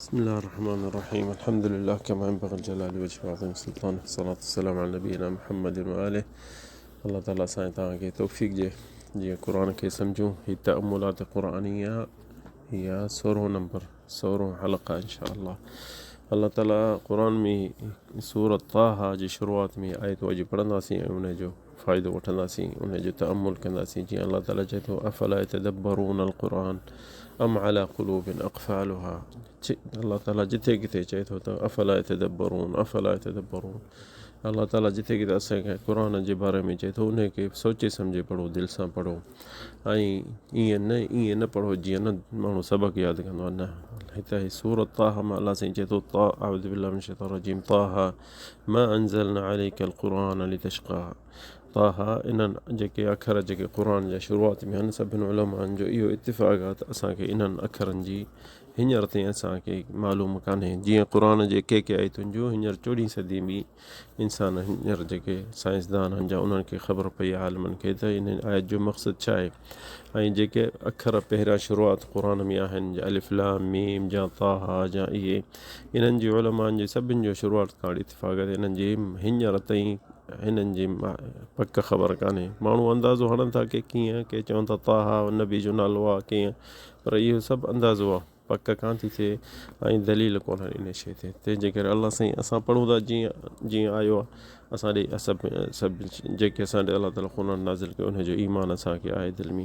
بسم الله الرحمن الرحيم. الحمد لله كما ينبغي لجلال وجهه وعظيم سلطانه، الصلاة والسلام على نبينا محمد وآله. الله تعالي اسان ۽ توهان کي توفيق ڏئي جيئن قرآن کي سمجهون. هي تأملات قرآنية هي آهي سورهون نمبر، سورهون حلقه ان شاء الله. الله تعالي قرآن ۾ سورة طه جي شروعات ۾ آيتون اڄ پڙهنداسين ۽ ان جو فائدو وٺنداسين، ان جو تأمل ڪنداسين. جيئن الله تعالي چئي ٿو افلا يتدبرون القرآن ام على قلوب اقفالها. الله تعالي جٿي ڪٿي چئي ٿو ته افلا يتدبرون، افلا يتدبرون. الله تعالي جٿي ڪٿي اسان کي قرآن جي باري ۾ چئي ٿو ان کي سوچي سمجهي پڙهو، دل سان پڙهو ۽ ائين نه پڙهو جيئن نه ماڻهو سبق ياد ڪندو آهي. نه، هتي هي سورة طه مان الله سائين چئي ٿو طه، اعوذ بالله من الشيطان الرجيم، طه ما انزلنا عليك القرآن لتشقى. طه انهن جيڪي اکر جيڪي قرآن جا شروعات ۾ آهن، سڀن علمائن جو اهو اتفاق آهي ته اسان کي انهن اکرن جي هينئر تائين اسان کي معلوم ڪانهي. جيئن قرآن جي ڪي ڪي آيتن جو هينئر چوڏهين صدي ۾ انسان هينئر جيڪي سائنسدان آهن جا انهن کي خبر پئي عالمن کي ته انهن آيت جو مقصد ڇا آهي ۽ جيڪي اکر پهريان شروعات قرآن ۾ آهن الف لام ميم جا طه جا اهي انهن جي علمائن جي سڀن جو شروعات کان اتفاق آهي ته انهن جي هينئر تائين هنن جي پڪ خبر ڪانهي. ماڻهو اندازو هڻن ٿا ڪي ڪيئن، ڪي چون ٿا طه نبي جو نالو آهي ڪيئن، پر اهو سڀ اندازو آهي، پڪ ڪانه ٿي ٿئي ۽ دليل ڪونهن ان شيء تي. تنهن جي ڪري الله سائين اسان پڙهون ٿا جيئن جيئن آيو آهي اسان ڏي سڀ سڀ جيڪي اسان ڏي الله تعاليٰ قرآن نازل ڪيو ان جو ايمان اسان کي آهي دل ۾.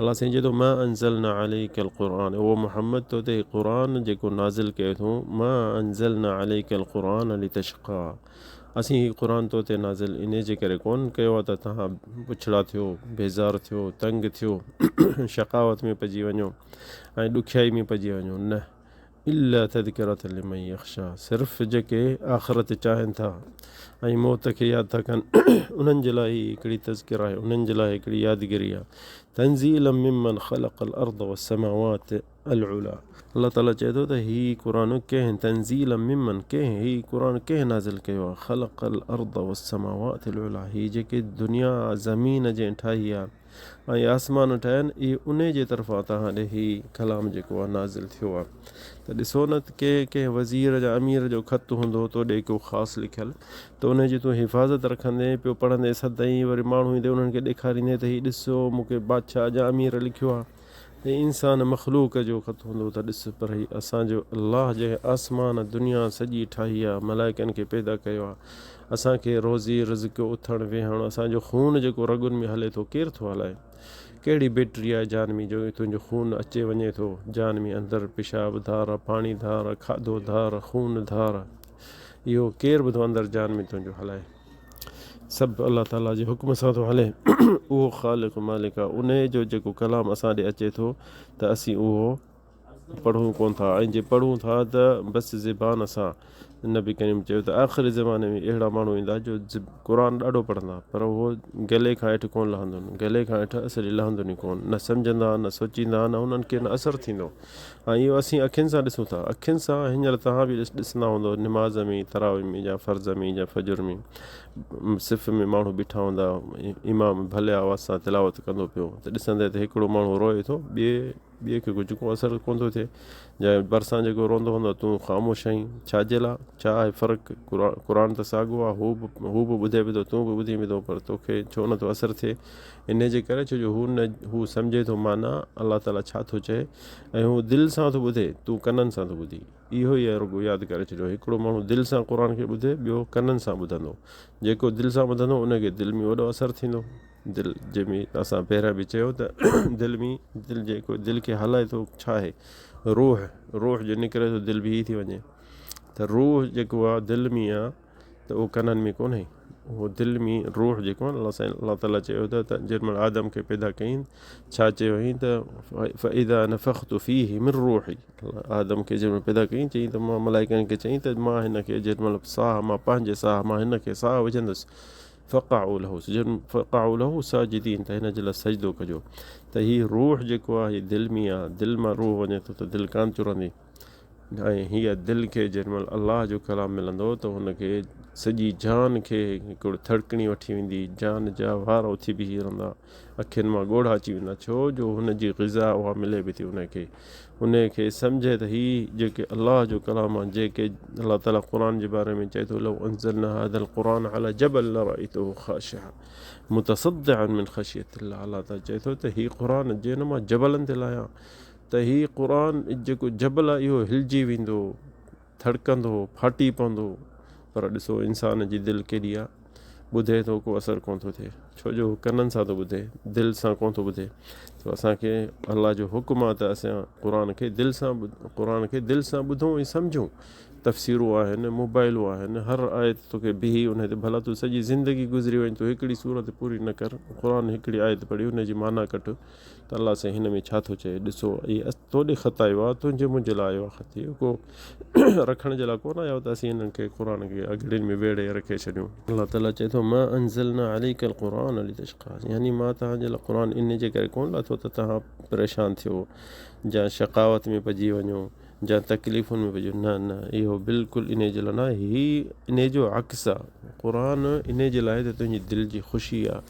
الله سائين چئي ٿو ما انزلنا عليڪ القرآن، او محمد تو تي قرآن جيڪو نازل ڪيو اٿئون، ما انزلنا عليڪ القرآن لتشقا، اسين هي قرآن تو تي نازل انهي جي ڪري ڪونه ڪيو آهي ته توهان بڇڙا ٿيو، بيزار ٿيو، تنگ ٿيو، شقاوت ۾ پئجي وڃو ۽ ڏکيائي ۾ پئجي وڃو، نه، الا تذڪرة لمن يخشيٰ، صرف جيڪي آخرت چاهين ٿا ۽ موت کي ياد ٿا ڪن انهن جي لاء هي هڪڙي تذڪره آهي، انهن جي لاء هڪڙي يادگيري آهي. تنزيلا ممن خلق الارض والسماوات العليٰ، الله تعاليٰ چئي ٿو ته هي قرآن ڪنهن، تنزيلا ممن، ڪنهن هي قرآن ڪنهن نازل ڪيو آهي، خلق الارض والسماوات العليٰ، هي جيڪي دنيا زمين جنهن ٺاهي آهي ۽ آسمان ٺاهيا آهن اهي انهي جي طرفان توهان ڏي هي ڪلام جيڪو آهي نازل ٿيو آهي. ته ڏسو نه ته ڪنهن ڪنهن وزير يا امير جو خط هوندو تو ڏي ڪو خاص لکيل ته انهي جي تون حفاظت رکندين پيو پڙهندين سدائين وري ماڻهو ايندي انهن کي ڏيکاريندين ته هي ڏسو مون کي بادشاهه يا امير لکيو آهي. هي انسان مخلوق جو خط هوندو ته ڏس پر هي اسان جو الله جنهن آسمان دنيا سڄي ٺاهي آ ملائڪن کي پيدا ڪيو آ اسان کي روزي رزق اٿڻ ويهڻ اسان جو خون جيڪو رڳن ۾ هلي ٿو ڪير ٿو هلائي ڪهڙي بيٽري آهي جان ۾ جو تنهنجو خون اچي وڃي ٿو جان ۾ اندر پيشاب ڌار پاڻي ڌار کاڌو ڌار خون ڌار اهو ڪير به ٿو اندر جان ۾ تنهنجو هلائي. سڀ الله تعاليٰ جي حڪم سان ٿو هلي. اهو خالق مالڪ آهي. انهيء جو جيڪو ڪلام اسان ڏي اچي ٿو ته اسين اهو پڙهون ڪونه ٿا ۽ جي پڙهون ٿا ته بس زبان سان. نبي ڪريم چيو ته آخري زماني ۾ اهڙا ماڻهو ايندا جو قرآن ڏاڍو پڙهندا پر اهو گلي کان هيٺ ڪونه لهندن. گلي کان هيٺ اصلي لهندن ئي ڪونه. نه سمجهندا نه سوچيندا نه انهن کي نه اثر ٿيندو. ۽ اهو اسين اکين سان ڏسون ٿا. اکين سان هينئر توهان به ڏسندا هوندؤ نماز ۾ تراويح ۾ يا فرض ۾ يا فجر ۾ صف ۾ ماڻهو بيٺا هوندا امام ڀلي آواز سان تلاوت ڪندو پيو ته ڏسندي ته هڪڙو ماڻهو روئي ٿو ٻئي ٻئي کي ڪجهه ڪو اثر ڪونه ٿو ٿئي جا ڀرسان جيڪو روئندو هوندو تون خاموش آهين ڇا جي لاء ڇا آهي فرق قرآن ته ساڳو آهي هو به هو به ٻڌي پيو ٿو تون به ٻڌين پيو ٿو پر توکي ڇو نٿو اثر ٿئي انهيء جي ڪري ڇو جو هو نه هو سمجهي ٿو معنيٰ الله تعاليٰ ڇا ٿو چئي ۽ هو دل سان ٿو ٻڌي تون ڪنن سان ٿو ٻڌين. اهو ئي رڳو ياد ڪري ڇڏيو هڪڙو ماڻهو دل سان قرآن کي ٻڌي ٻيو ڪنن سان ٻڌندو. جيڪو دل سان ٻڌندو ان کي دل ۾ وڏو اثر ٿيندو. دل جي ۾ اسان پهريان به چيو ته دل ۾ دل جيڪو دل کي هلائي ٿو ڇا آهي؟ روح روح جو نڪري ٿو دل بيهي ٿي وڃي ته روح جيڪو آهي دل ۾ آهي ته اهو ڪنن ۾ ڪونهي اهو دل ۾ روح جيڪو آهي الله سائين الله تعاليٰ چيو ته جنهن مهل آدم کي پيدا ڪيائين ڇا چيو هئائين ته فاذا نفخت فيه من روحي آدم کي جنهن مهل پيدا ڪيائين چيائين ته مان ملائڪن کي چيائين ته مان هن کي جنهن مهل ساهه مان پنهنجي ساهه مان هن کي ساهه وجهندس فقعوا له فقعوا له ساجدين ته هن جي لاء سجدو ڪجو ته هي روح جيڪو آهي هي دل ۾ آهي دل مان روح وڃي ٿو ته دل ڪانه چرندي ۽ هيء دل کي جنهن مهل الله جو ڪلام ملندو ته هن کي سڄي جان کي هڪڙو ٿڙڪڻي وٺي ويندي، جان جا وار اٿي بيهي رهندا، اکين مان ڳوڙها اچي ويندا، ڇو جو هن جي غذا اها ملي به ٿي ان کي. ان کي سمجهي ته هي جيڪي الله جو ڪلام آهي، جيڪي الله تعالي قرآن جي باري ۾ چئي ٿو لو انزلنا هذا القرآن علي جبل لرأيته خاشعا متصدعا من خشية الله الله تعالي چئي ٿو ته هي قرآن جي نه مان جبلن تي لاهيان ته هي قرآن جيڪو جبل آهي اهو هلجي ويندو. ٿڙڪندو، ڦاٽي پوندو، پر ڏسو انسان جي دل ڪيڏي آ، ٻڌي ٿو ڪو اثر ڪونه ٿو ٿئي، ڇو جو هو ڪنن سان ٿو ٻڌي، دل سان ڪونه ٿو ٻڌي. سو اسان کي الله جو حڪم آ ته اسان قرآن کي دل سان قرآن کي دل سان ٻڌون ۽ سمجهون. تفسيرون آهن، موبائلون آهن، هر آيت توکي بيهي ان تي ڀلا تون سڄي زندگي گذري وڃي تون هڪڙي سورت پوري نه ڪر، قرآن هڪڙي آيت پڙهي ان جي معنيٰ ڪڍ ته الله سائين هن ۾ ڇا ٿو چئي، ڏسو هي تو ڏي خط آيو آهي، تنهنجي منهنجي لاء آيو آهي خط، اهو ڪو رکڻ جي لاء ڪونه آيو ته اسين هنن کي قرآن کي اڳڙين ۾ ويڙهي رکي ڇڏيون. الله تعاليٰ چئي ٿو، ما انزلنا عليک القرآن لتشقيٰ يعني مان توهان جي لاء قرآن ان جي ڪري ڪونه لاٿو ته توهان پريشان ٿيو يا شقاوت ۾ پئجي وڃو يا تڪليفن ۾ پئجي وڃو، نه نه اهو بلڪل انهي جي لاء نه آهي، هي انهي جو عڪس آهي، قرآن انهي جي لاء آهي ته تنهنجي دل جي خوشي آهي.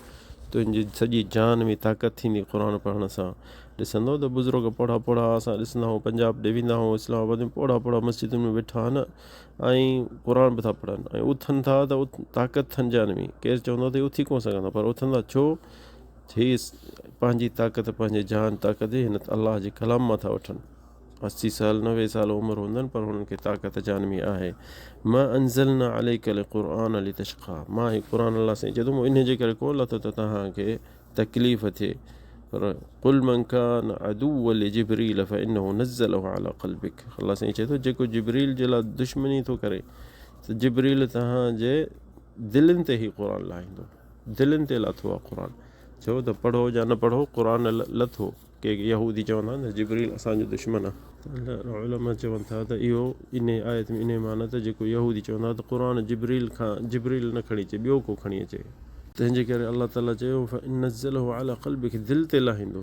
تنهنجي سڄي جان ۾ طاقت ٿيندي قرآن پڙهڻ سان. ڏسندو ته بزرگ پوڙها پوڙها اسان ڏسندا هئون پنجاب ڏي ويندا هئون اسلام آباد ۾ پوڙها پوڙها مسجدن ۾ ويٺا آهن ۽ قرآن به ٿا پڙهن ۽ اٿن ٿا ته طاقت اٿن جان ۾ ڪير چوندو ته اٿي ڪونه سگهندا پر اٿندا ڇو هي پنهنجي طاقت پنهنجي جان طاقت هن الله جي ڪلام مان ٿا وٺن. 80 سال 90 سال عمر هوندن پر هنن کي طاقت جان ۾ آهي. ما انزلنا عليک القرآن لتشقا مان هي قرآن الله سائين چئي ٿو مون انهي جي ڪري ڪونه لاٿو ته توهان کي تڪليف ٿئي پر قل من ڪان عدوا لجبريل فانه نزله على قلبك الله سائين چئي ٿو جيڪو جبريل جي لاء دشمني ٿو ڪري ته جبريل توهان جي دلين تي هي قرآن لاهيندو دلين تي لاٿو آهي قرآن ڇو ته پڙهو يا نه پڙهو قرآن لٿو ڪي يهودي چوندا آهن ته جبريل اسان جو دشمن آهي. علماء چون ٿا ته اهو انهي آيت ۾ انهي معنيٰ ته جيڪو يهودي چوندا ته قرآن جبريل کان جبريل نه کڻي اچي ٻيو ڪو کڻي اچي. تنهن جي ڪري الله تعاليٰ چيو فنزله علي قلبک دل تي لاهيندو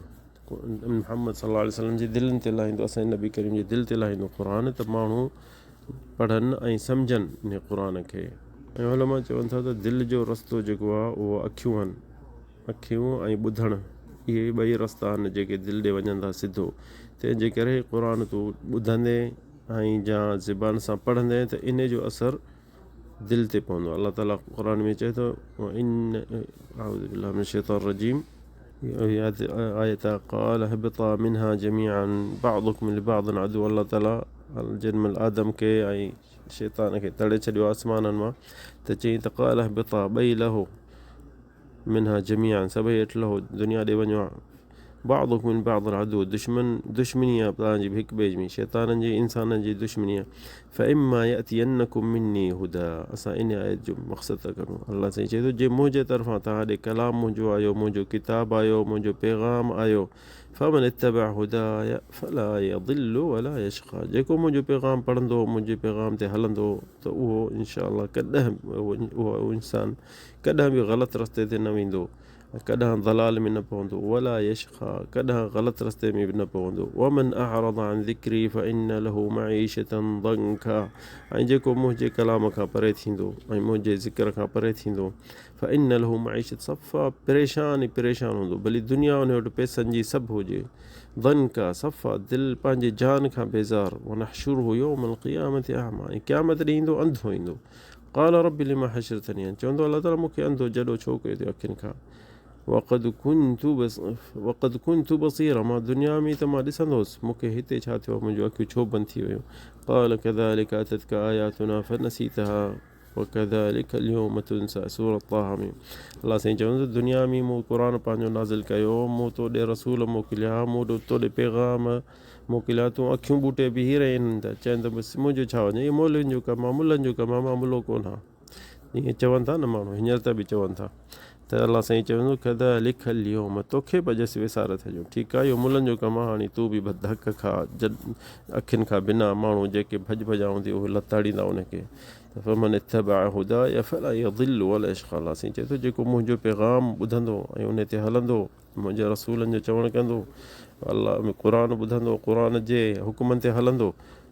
محمد صلي الله عليه وسلم جي دلن تي لاهيندو اسان جي نبي ڪريم جي دل تي لاهيندو قرآن ته ماڻهو پڙهن ۽ سمجهن انهي قرآن کي. ۽ علماء چون ٿا ته دل جو رستو جيڪو آهي اهو اکيون آهن. اکيون ۽ ٻڌڻ اهي ٻئي رستا آهن جيڪي دل ڏي وڃن ٿا سڌو. تنهن جي ڪري قرآن تون ٻڌندين ۽ جا زبان سان پڙهندين ته انهي جو اثر دل تي پوندو. الله تعالي قرآن ۾ چئي ٿو ان اعوذ بالله من الشيطان الرجيم آيت قال اهبطا منها جميعا بعضكم لبعض عدو الله تعالي جنهن مهل آدم کي ۽ شيطان کي تڙي ڇڏيو آسمانن مان ته چيائين ته قال اهبطا ٻئي لهو منها جميعا سڀئي هيٺ لهو دنيا ڏي وڃو بعضكم من بعض عدو دشمن دشمني آ توهان جي هڪ ٻئي ۾ شيطانن جي انسانن جي دشمني آ فاما ياتينڪم مني هدى اسان ان آيت جو مقصد ٿا ڪرون الله سائين چئي ٿو جي منهنجي طرفان توهان ڏي ڪلام منهنجو آيو منهنجو ڪتاب آيو منهنجو پيغام آيو فمن اتبع هداي فلا يضل ولا يشقى جيڪو منهنجو پيغام پڙهندو منهنجي پيغام تي هلندو ته اهو انشاء الله ڪڏهن اهو انسان ڪڏهن به غلط رستي تي نه ويندو ۽ ڪڏهن ضلال ۾ نه پوندو ولا يشقا ڪڏهن غلط رستي ۾ به نه پوندو ومن اعرض عن ذڪري فان له معيشة ضنڪا ۽ جيڪو منهنجي ڪلام کان پري ٿيندو ۽ منهنجي ذڪر کان پري ٿيندو فان له معيشة صفا پريشان ئي پريشان هوندو ڀلي دنيا ان وٽ پئسن جي سڀ هجي ضنڪا صفا دل پنهنجي جان کان بيزار ونحشره يوم القيامة اعميٰ ۽ قيامت ڏينهن ايندو انڌو ايندو قال رب لما حشرتني ۽ چوندو الله تعالي مون کي انڌو جڏو ڇو ڪيو اٿئي اکين کان وقد كنت بس وقد كنت بصيرا مان دنيا ۾ ته مان ڏسندو هوس مون کي هتي ڇا ٿيو منهنجون اکيون ڇو بند ٿي ويون قال كذلك اتتك آياتنا فنسيتها وڪذلك اليوم تنسى سورة طه ۾ الله سائين چوندو ته دنيا ۾ مون قرآن پنهنجو نازل ڪيو مون تو ڏي رسول موڪليا مون تو ڏي پيغام موڪليا تون اکيون ٻوٽي بيهي رهين ته چين ته بس منهنجو ڇا وڃي اهو مولوين جو ڪم آهي ملن جو ڪم آهي مان ملو ڪونه آهيان ائين چون ٿا نه ماڻهو هينئر ته به چون ٿا ته الله سائين چوندو ڪذلک اليوم توکي به اڄ اسين وساري ٿا ڇڏيون ٺيڪ آهي اهو ملن جو ڪم آهي هاڻي تون به ڌڪ کا جڏ اکين کان بنا ماڻهو جيڪي ڀڄ ڀڄان هوندي اهي لتاڙيندا ان کي ته فمن اتبع هداي فلا يضل ولا يشقى الله سائين چئي ٿو جيڪو منهنجو پيغام ٻڌندو ۽ ان تي هلندو منهنجي رسولن جو چوڻ ڪندو، الله قرآن ٻڌندو، قرآن جي حڪمن تي هلندو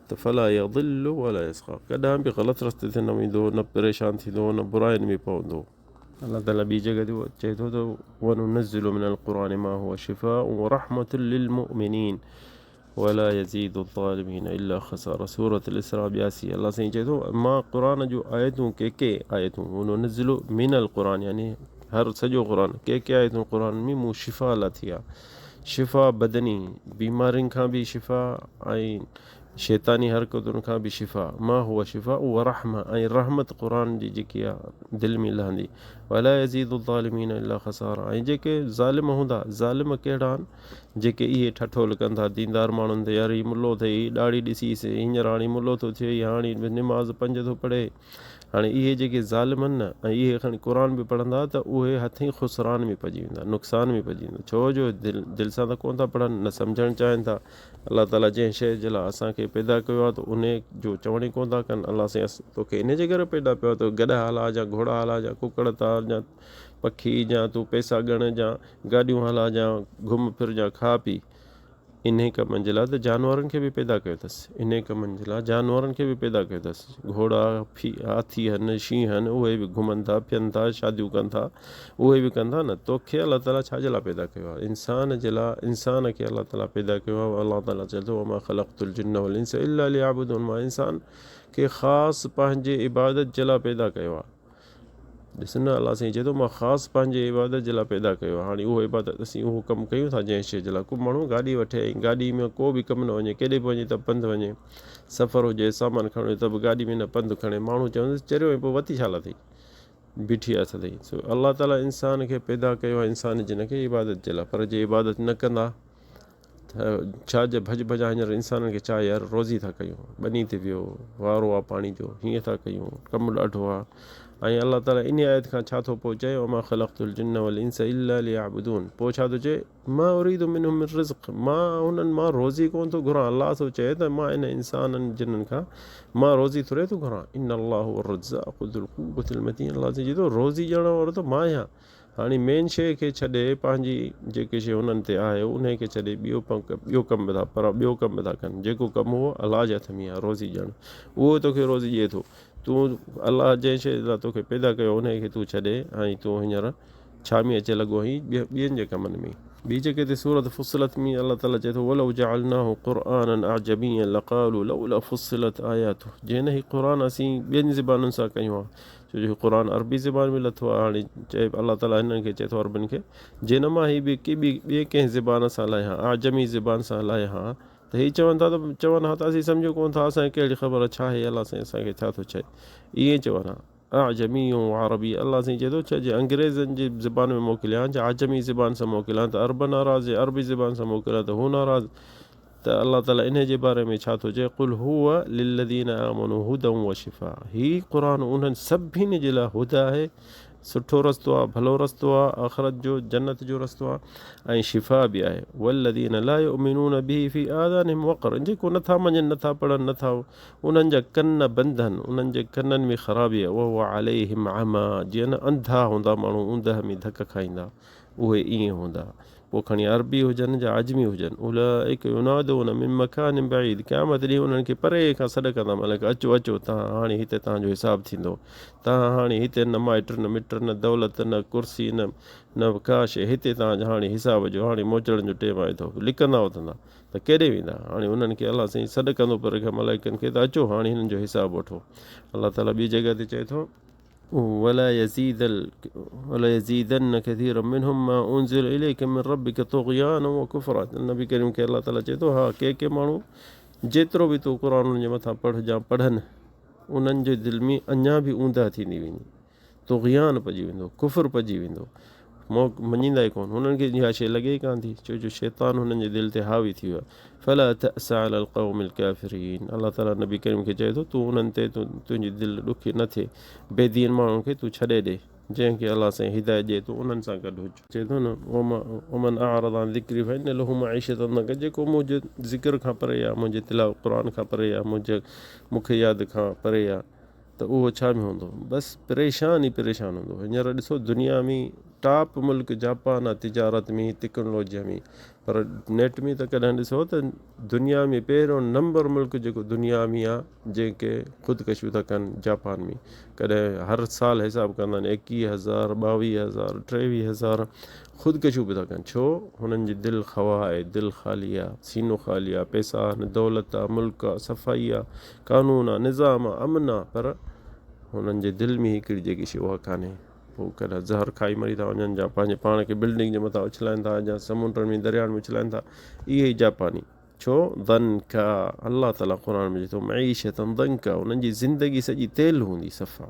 ته فلا يضل ولا يشقيٰ ڪڏهن به غلط رستي تي نه ويندو، نه پريشان ٿيندو، نه براين ۾ پوندو. الله تعالي ٻي جڳهه تي چئي ٿو ته وننزل من القرآن ما هو شفاء ورحمة للمؤمنين ولا يزيد الظالمين الا خسارا سورة الاسراء 82 الله سائين چئي ٿو مان قرآن جون آيتون ڪي ڪي آيتون وننزل من القرآن يعني هر سڄو قرآن ڪي ڪي آيتون قرآن ۾ مون شفا لاٿي آ شفا بدني بيمارين کان به شفا ۽ شيطاني حرڪتن کان به شفا ما هو شفاء ورحمة ۽ رحمت قرآن جي جيڪي آ دل ۾ لهندي ولا يزيد الظالمين الا خسارا ۽ جيڪي ظالم هوندا ظالم ڪهڙا آهن جيڪي اهي ٺٺول ڪن ٿا ديندار ماڻهن تي يار هي ملو اٿئي هي ڏاڙهي ڏسي هينئر هاڻي ملو ٿو ٿئي هاڻي نماز پنج ٿو پڙهي هاڻي اهي جيڪي ظالم آهن نه ۽ اهي کڻي قرآن به پڙهندا ته اهي هٿين خسران ۾ پئجي ويندا نقصان ۾ پئجي ويندا ڇو جو دل دل سان ته ڪونه ٿا پڙهن نه سمجهڻ چاهين ٿا الله تعاليٰ جنهن شيء جي لاء اسان کي پيدا ڪيو آهي ته ان جو چوڻ ئي ڪونه ٿا ڪن الله سائين توکي ان جي ڪري پيدا ڪيو آهي ته گڏهه هلا يا گهوڙا هلا يا ڪڪڙ تار يا پکي يا تون پئسا ڳڻ يا گاڏيون هلا يا گهم ڦر يا کاء پي انهيء ڪمن جي لاء ته جانورن کي به پيدا ڪيو اٿس. انهيء ڪمن جي لاء جانورن کي به پيدا ڪيو اٿس. گهوڙا، هاٿي هن، شينهن هن، اهي به گهمن ٿا، ڦرن ٿا، شاديون ڪن ٿا، اهي به ڪن ٿا نه. توکي الله تعاليٰ ڇا جي لاء پيدا ڪيو آهي؟ انسان جي لاء، انسان کي الله تعاليٰ پيدا ڪيو آهي. الله تعاليٰ چئي ٿو، وما خلقت الجن والانس الا ليعبدون مان انسان کي خاص پنهنجي عبادت جي لاء پيدا ڪيو آهي. ڏس نه الله سائين چئي ٿو مان خاص پنهنجي عبادت جي لاء پيدا ڪيو آهي هاڻي اهو عبادت اسين اهو ڪم ڪيون ٿا جنهن شيء جي لاء ڪو ماڻهو گاڏي وٺي ۽ گاڏي ۾ ڪو به ڪم نه وڃي ڪيڏي به وڃي ته پنڌ وڃي سفر هجي سامان کڻڻو هجي ته به گاڏي ۾ نه پنڌ کڻي ماڻهو چوندس چريو ۽ پوء وتي ڇا لاء اٿئي بيٺي آهي سدائين سو الله تعاليٰ انسان کي پيدا ڪيو آهي انسان جن کي عبادت جي لاء پر جي عبادت نه ڪندا ڇا جي ڀڄ ڀڄان هينئر انسانن کي ڇا يار روزي ٿا ڪيون ٻني تي ويو وارو آ پاڻي جو هيئن ٿا ڪيون ڪم ڏاڍو آ ۽ الله تعالي انهي آيت کان ڇا ٿو پوء چئي وما خلقت الجن والانس الا ليعبدون پوء ڇا ٿو چئي ما اريد منهم من رزق مان انهن مان روزي ڪون ٿو گهران الله ٿو چئي ته مان ان انسانن جنن کان مان روزي ٿوري ٿو گهران ان الله هو الرزاق ذو القوة المتين الله چئي ٿو روزي ڏيڻ وارو ته مان آهيان هاڻي مين شيء کي ڇڏي پنهنجي جيڪي شيء هنن تي آهي انهي کي ڇڏي ٻيو ٻيو ڪم به ٿا پر ٻيو ڪم به ٿا ڪن جيڪو ڪم هو الله جي هٿ ۾ آهي روزي ڏيڻ اهو توکي روزي ڏئي ٿو تون الله جنهن شيء لاء توکي پيدا ڪيو انهي کي تون ڇڏي ۽ تون هينئر ڇا ۾ اچي لڳو آهين ٻين جي ڪمن ۾. ٻي جڳهه تي سورة فصلت ۾ الله تعالي چئي ٿو ولو جعلناه قرآنا اعجميا لقالوا لولا فصلت آياته جنهن هي قرآن اسين ٻين زبانن سان ڪيون آهي ڇو جو هي قرآن عربي زبان ۾ لٿو آهي هاڻي چئي الله تعاليٰ هنن کي چئي ٿو عربن کي جي نه مان هي ٻي ڪي ٻي ٻي ڪنهن زبان سان هلايان ها اعجمي زبان سان هلايان ها ته هي چون ٿا ته چون ها ته اسين سمجهون ڪونه ٿا اسان کي ڪهڙي خبر ڇا آهي الله سائين اسان کي ڇا ٿو چئي ائين چون ها اعجمي و عربي الله سائين چئي ٿو ڇا جي انگريزن جي زبان ۾ موڪليان جا عجمي زبان سان موڪليان ته عرب ناراض جي عربي زبان سان موڪليان ته هو ناراض ته الله تعالي انهي جي باري ۾ ڇا ٿو چئي، قل هو للذين آمنوا هدي وشفاء هي قرآن انهن سڀني جي لاء هدي آهي، سٺو رستو آهي، ڀلو رستو آهي، آخرت جو، جنت جو رستو آهي ۽ شفا به آهي. والذين لا يؤمنون به في آذانهم وقر جيڪو نٿا مڃن، نٿا پڙهن، نٿا انهن جا ڪن بند آهن، انهن جي ڪنن ۾ خرابي آهي، وهو عليهم عمي جيئن نه انڌا هوندا ماڻهو اوندهه ۾ ڌڪ کائيندا اهي ائين هوندا. پوء کڻي عربي هجن يا عجمي هجن، اولئک ينادون من مڪان بعيد، قيامت ڏينهن انهن کي پري کان سڏ ڪندا ملائڪ، اچو اچو توهان هاڻي هتي توهان جو حساب ٿيندو، توهان هاڻي هتي نه مائٽ نه مٽ نه دولت نه ڪرسي نه نه ڪا شيء، هتي توهان جو هاڻي حساب جو هاڻي موچڙن جو ٽيم آيو اٿو، لڪندا اٿندا ته ڪيڏي ويندا، هاڻي انهن کي الله سائين سڏ ڪندو پري کان ملائڪن کي ته اچو هاڻي هنن جو حساب وٺو، الله تعالي ٻي جڳهه تي چئي ٿو. ولا يزيدن كثيرا منهم ما انزل اليك من ربك طغيانا وڪفرا نبي ڪريم کي الله تعالي چئي ٿو ها ڪي ڪي ماڻهو جيترو به تون قرآن انهن جي مٿان پڙهه جا پڙهن انهن جي دل ۾ اڃا به اوندهه ٿيندي ويندي طغيان پئجي ويندو ڪفر پئجي ويندو مڃيندا ئي ڪونه هنن کي اها شيء لڳي ئي ڪانه ٿي ڇو جو شيطان هنن جي دل تي حاوي ٿي ويو آهي فلا تأس علي القوم الڪافرين الله تعالي نبي ڪريم کي چئي ٿو تون انهن تي تنهنجي دل ڏکي نه ٿئي بي دين ماڻهن کي تون ڇڏي ڏي جنهن کي الله سائين هدايت ڏئي تون انهن سان گڏ هج. چئي ٿو نه ومن اعرض عن ذڪري فإن له معيشة ضنڪا جيڪو منهنجي ذڪر کان پري آهي منهنجي تلاوت قرآن کان پري آهي منهنجي مون کي ياد کان پري آهي ته اهو ڇا ۾ هوندو؟ بس پريشان ئي پريشان هوندو. هينئر ڏسو دنيا ۾ ٽاپ ملڪ جاپان آ تجارت ۾ تيڪنلوجيء ۾ پر نيٽ ۾ ته ڪڏهن ڏسو ته دنيا ۾ پهريون نمبر ملڪ جيڪو دنيا ۾ آ جنهن کي خودڪشيون ٿا ڪن جاپان ۾ ڪڏهن هر سال حساب ڪندا آهن ايڪيهه هزار ٻاويهه هزار ٽيويهه هزار خودڪشيون به ٿا ڪن ڇو هنن جي دل خوا آهي دل خالي آ سينو خالي آ پئسا آهن دولت آ ملڪ آ صفائي آ قانون آ نظام آ امن آ پر هنن جي دل ۾ هڪڙي جيڪي شي اها ڪانهي پوء ڪڏهن زهر کائي مري ٿا وڃن يا پنهنجي پاڻ کي بلڊنگ جي مٿان اڇلائن ٿا يا سمنڊن ۾ دريائن ۾ اڇلائن ٿا اهي ئي جاپاني ڇو ضنڪا الله تعالي قرآن ۾ چئي ٿو معيشة ضنڪا انهن جي زندگي سڄي تيل هوندي صفا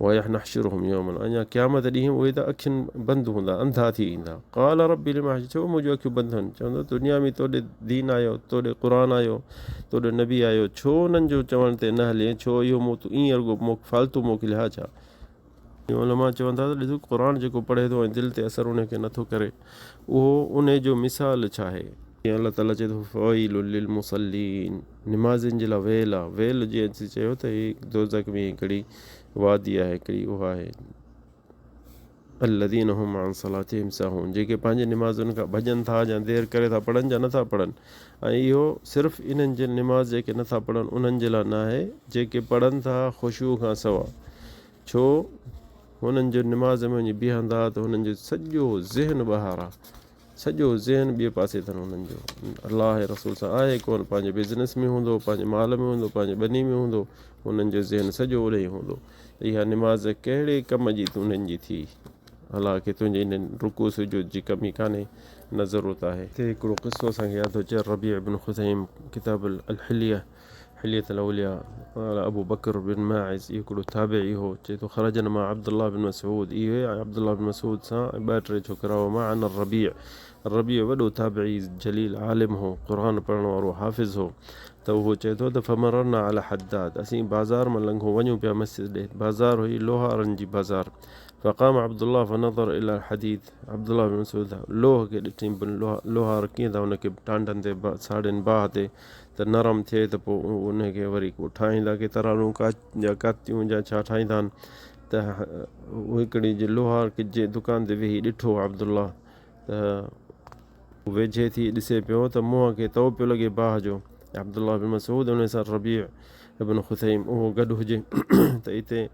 ويحشرهم يوم اڃا قيامت ڏينهن اهي ته اکين بند هوندا انڌا ٿي ايندا قال رب لما ڇو منهنجون اکيون بند آهن چوندو دنيا ۾ توڏي دين آيو توڏي قرآن آيو توڏي نبي آيو ڇو انهن جو چوڻ تي نه هلين ڇو اهو مون ائين رڳو فالتو موڪليا ها ڇا علماء چون ٿا ته ڏسو قرآن جيڪو پڙهي ٿو ۽ دل تي اثر ان کي نٿو ڪري اهو ان جو مثال ڇا آهي؟ جيئن الله تعاليٰ چئي ٿو فويل للمصلين نمازين جي لاء ويل آهي ويل جيئن اسين چيو ته هي دوزخ ۾ هڪڙي وادي آهي هڪڙي اها آهي الذين هم عن صلاتهم ساهون جيڪي پنهنجي نمازن کان ڀڄن ٿا يا دير ڪري ٿا پڙهن يا نٿا پڙهن ۽ اهو صرف انهن جي نماز جيڪي نٿا پڙهن انهن جي لاء ناهي جيڪي پڙهن ٿا خشوع کان سوا ڇو هنن جو نماز ۾ وڃي بيهندا ته هنن جو سڄو ذهن ٻاهر آ سڄو ذهن ٻئي پاسي اٿن هنن جو الله ۽ رسول سان آهي ڪونه پنهنجي بزنس ۾ هوندو پنهنجي مال ۾ هوندو پنهنجي ٻني ۾ هوندو هنن جو ذهن سڄو اوڏي هوندو ته اها نماز ڪهڙي ڪم جي انهن جي ٿي الله کي تنهنجي انهن رڪوع سجود جي ڪمي ڪانهي نه ضرورت آهي. هتي هڪڙو قصو اسان کي ياد ٿو اچي ربيع بن خثيم ڪتاب الحليه حلية الاولياء قال ابو بڪر بن ماعز اهو هڪڙو تابعي هو چئي ٿو خرجنا مع عبدالله بن مسعود اهي عبدالله بن مسعود سان ۽ ٻه ٽي ڇوڪرا هئا معنا الربيع الربيع وڏو تابعي جليل عالم هو قرآن پڙهڻ وارو حافظ هو ته اهو چئي ٿو ته فمررنا علي حداد اسين بازار مان لنگهو وڃون پيا مسجد ڏي بازار هئي لوهارن جي بازار فقام عبدالله فنظر الى الحديد عبدالله بن مسعود لوهه کي ڏٺي لوهار ڪيئن ٿا ان کي ٽانڊن تي ساڙين باهه تي ته نرم ٿئي ته پوء ان کي وري ڪو ٺاهيندا ڪي ترارون ڪا يا ڪاتيون يا ڇا ٺاهيندا آهن ته هڪڙي جي لوهار جي دڪان تي ويهي ڏٺو عبدالله ته ويجهي ٿي ڏسي پيو ته منهن کي تئو پيو لڳي باهه جو عبدالله بن مسعود ان سان ربيع ابن خثيم اهو گڏ هجي ته اتي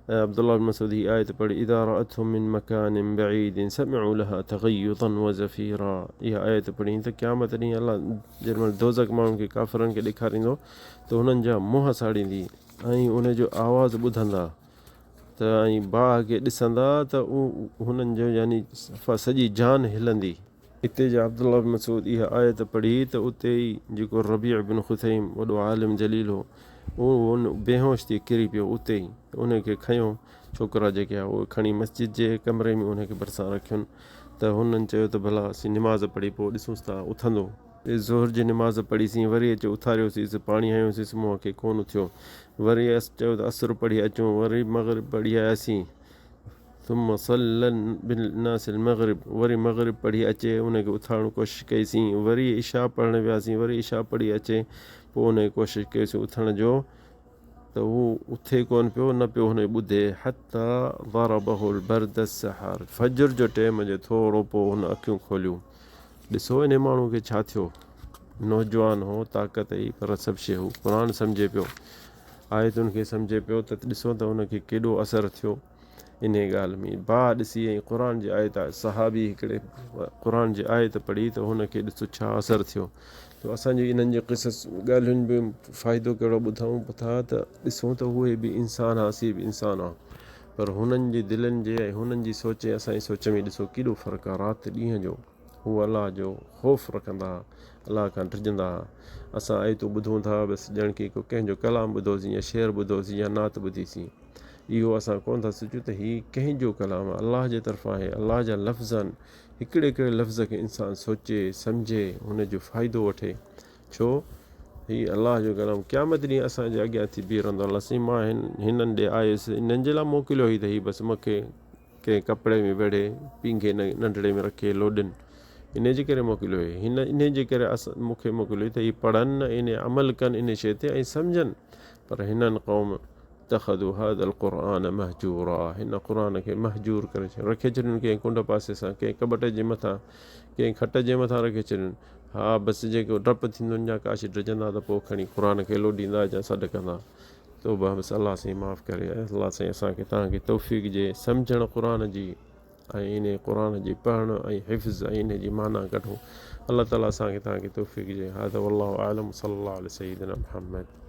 عبدالله بن مسعود هي آيت پڙهي اذا رأتهم من مڪان بعيد سمعوا لها تغيظا وزفيرا اها آيت پڙهي ته قيامت ڏينهن الله جنهن مهل دوزخ ماڻهن کي ڪافرن کي ڏيکاريندو ته هنن جا منهن ساڙيندي ۽ ان جو آواز ٻڌندا ته ۽ باهه کي ڏسندا ته هنن جو يعني سڄي جان هلندي. اتي جي عبدالله بن مسعود اها آيت پڙهي ته اتي ئي جيڪو ربيع بن خثيم وڏو عالم جليل هو اهو بيهوش ٿي ڪري پيو اتي ئي ته ان کي کنيو ڇوڪرا جيڪي هئا اهي کڻي مسجد جي ڪمري ۾ ان کي ڀرسان رکين ته هنن چيو ته ڀلا اسين نماز پڙهي پوء ڏسونس ٿا اٿندو. ظهر جي نماز پڙهيسين وري اچي اٿاريوسيس پاڻي هنيوسيس منهن کي ڪونه اٿيو وري چيو ته عصر پڙهي اچون وري مغرب پڙهي آياسين. ثم صلي بالناس المغرب وري مغرب پڙهي اچي ان کي اٿارڻ ڪوشش ڪئي سين وري عشاء پڙهڻ وياسين وري عشاء پڙهي اچي پوء ان کي ڪوشش ڪئي سين اٿڻ جو ته هو اٿي ڪون پيو نه پيو هن کي ٻڌي حتي ضربه البرد السحار فجر جو ٽيم جو ٿورو پوء هن اکيون کوليون ڏسو انهي ماڻهو کي ڇا ٿيو نوجوان هو طاقت هئي پر سڀ شيء هو قرآن سمجهي پيو آيتن کي سمجهي پيو ته ڏسو ته هن کي ڪيڏو اثر ٿيو انهي ڳالهه ۾ باهه ڏسي ۽ قرآن جي آيت صحابي هڪڙي قرآن جي آيت پڙهي ته هن کي ڏسو ڇا اثر ٿيو ته اسان جي انهن جي قصص ڳالهين به فائدو ڪهڙو ٻڌون ٿا ته ڏسون ته اهي به انسان ها اسين به انسان آهيون پر هنن جي دلين جي ۽ هنن جي سوچ ۽ اسان جي سوچ ۾ ڏسو ڪيڏو فرق آهي رات ڏينهن جو هو الله جو خوف رکندا ها الله کان ڊڄندا ها اسان آيتون ٻڌون ٿا بس ڄڻ ڪي ڪو ڪنهن جو ڪلام ٻڌوسين يا شعر ٻڌوسين يا نعت ٻڌيسين اهو اسان ڪونه ٿا سوچون ته هي ڪنهن جو ڪلام آهي الله جي طرفان آهي الله جا لفظ آهن هڪڙي هڪڙي لفظ کي انسان سوچي سمجهي هن جو فائدو وٺي ڇو هي الله جو ڪلام قيامت ڏينهن اسان جي اڳيان ٿي بيهي رهندو الله سائين مان هن هنن ڏي آيس انهن جي لاء موڪليو هي ته هي بس مون کي ڪنهن ڪپڙي ۾ ويڙهي پينگهي ننڍڙي ۾ رکي لوڏين انهي جي ڪري موڪليو هي هن انهي جي ڪري مون کي موڪليو ته هي پڙهن انهي عمل ڪن انهي شيء تي ۽ سمجهن پر هنن قوم واتخذوا هذا القرآن مهجورا هن قرآن کي مهجور ڪري ڇڏيو رکي ڇڏيون ڪنهن ڪنڊ پاسي سان ڪنهن ڪٻٽ جي مٿان ڪنهن کٽ جي مٿان رکي ڇڏيون ها بس جيڪو ڊپ ٿيندن يا ڪا شي ڊڄندا ته پوء کڻي قرآن کي لوڏيندا يا سڏ ڪندا توبه بس الله سائين معاف ڪري الله سائين اسان کي توهان کي توفيق جي سمجهڻ قرآن جي ۽ انهي قرآن جي پڙهڻ ۽ حفظ ۽ انهي جي معنيٰ ڪڍون الله تعالي اسان کي توهان کي توفيق ڏي هذا والله اعلم صلي الله علي سيدنا محمد.